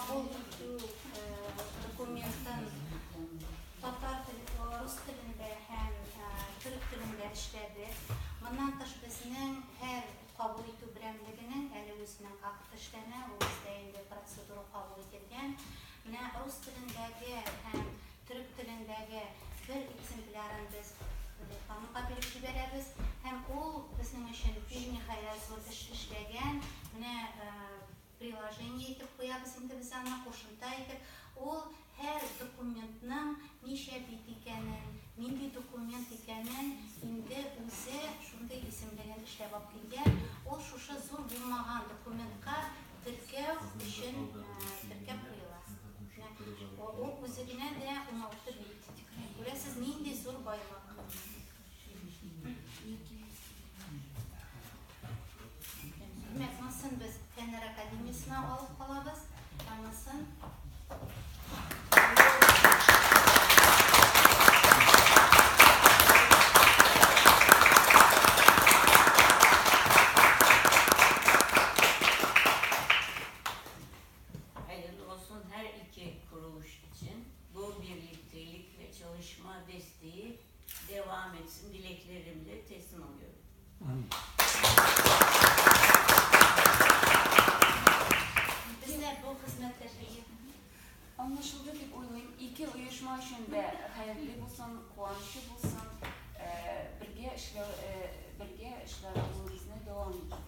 кабул итү документын татар теле, рус телендә һәм төрек телендә эшләдек. Моннан тыш безнең һәр кабул итү берәмлегенең әле үзенең акты эшләнә, ул бездә инде процедура кабул ителгән. Менә рус телендәге һәм төрек телендәге бер экземплярын без Ханымга биреп җибәрәбез һәм ул безнең өчен биниһаять зур эш эшләгән. Менә приложение итеп куябыз инде без аны, кушымта итеп. Ул һәр документның ничә бит икәнен, нинди документ икәнен инде үзе шундый исемлеген эшләп алып килгән. Ул шушы зур булмаган документка теркәү өчен теркәп куела. Ул үзе генә дә 16 бит. Күрәсез, нинди зур байлык. Димәк, монысын без Фәннәр академиясенә алып калабыз, ә монысын Hayırlı olsun her iki kuruluş için bu birliktelik ve çalışma desteği devam etsin dileklerimle teslim alıyorum. Без дә бу хезмәттәшлеге Аңлашылды дип уйлыйм. Ике оешма өчен дә хәерле булсын, куанычы булсын, бергә эшләү, бергә эшләвебезне дәвам итик.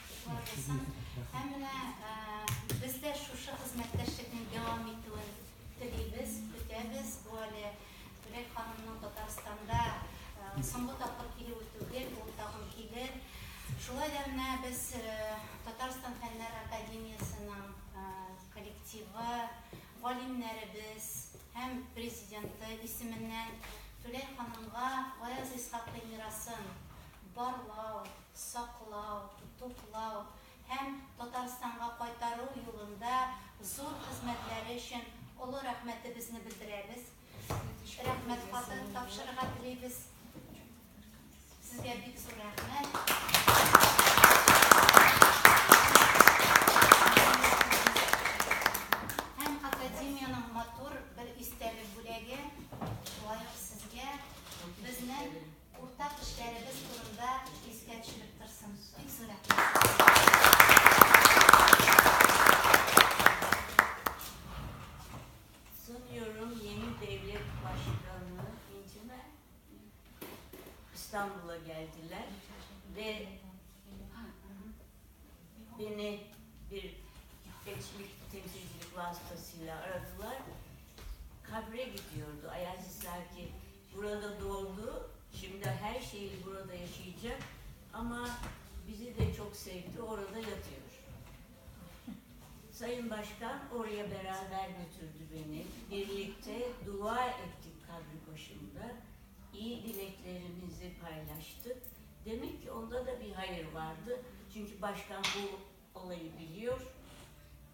Шулай булсын. Һәм менә без дә шушы хезмәттәшлекнең дәвам итүен телибез, көтәбез. Бу әле Түләй ханымның Татарстанда соңгы тапкыр килүе түгел, ул тагын килер. Шулай да менә без Татарстан Фәннәр академиясенең коллективы, галимнәребез һәм президенты исеменнән Түләй ханымга Гаяз Исхакый мирасын барлау, саклау, туплау һәм Татарстанга кайтару юлында зур хезмәтләре өчен олы рәхмәтебезне белдерәбез. Рәхмәт хаты тапшырырга телибез. Сезгә бик зур рәхмәт. Һәм академиянең матур бер истәлек бүләге шулай ук сезгә безнең уртак эшләребез турында искә төшереп торсын. Бик зур рәхмәт. Sanıyorum yeni devlet başkanı İncime İstanbul'a geldiler ve beni bir elçilik temsilcilik vasıtasıyla aradılar. Kabre gidiyordu. Ayaz İshaki burada doğdu. Şimdi her şeyi burada yaşayacak. Ama bizi de çok sevdi. Orada yatıyor. Sayın Başkan oraya beraber götürdü beni. Birlikte dua ettik kabri başında. İyi dileklerimizi paylaştık. Demek ki onda da bir hayır vardı. Çünkü başkan bu olayı biliyor.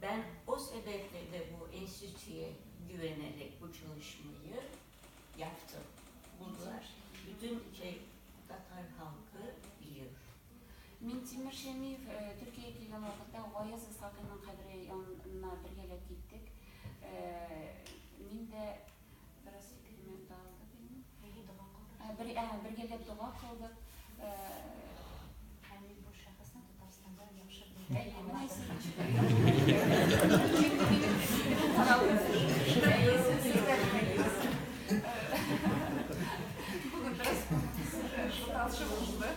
Ben o sebeple de bu enstitüye güvenerek bu çalışmayı yaptım. Bunlar bütün Tatar halkı biliyor. Минтимер Шәймиев Төркиягә килгән вакытта Гаяз Исхакыйның кабере янына бергәләп киттек. Мин дә бераз фикеремне дагылды минем. Бергәләп дога кылдык. Һәм мин бу шәхесне Татарстанда яхшы Әйе, беләм. менә сез. Бүген бераз буталчык булды.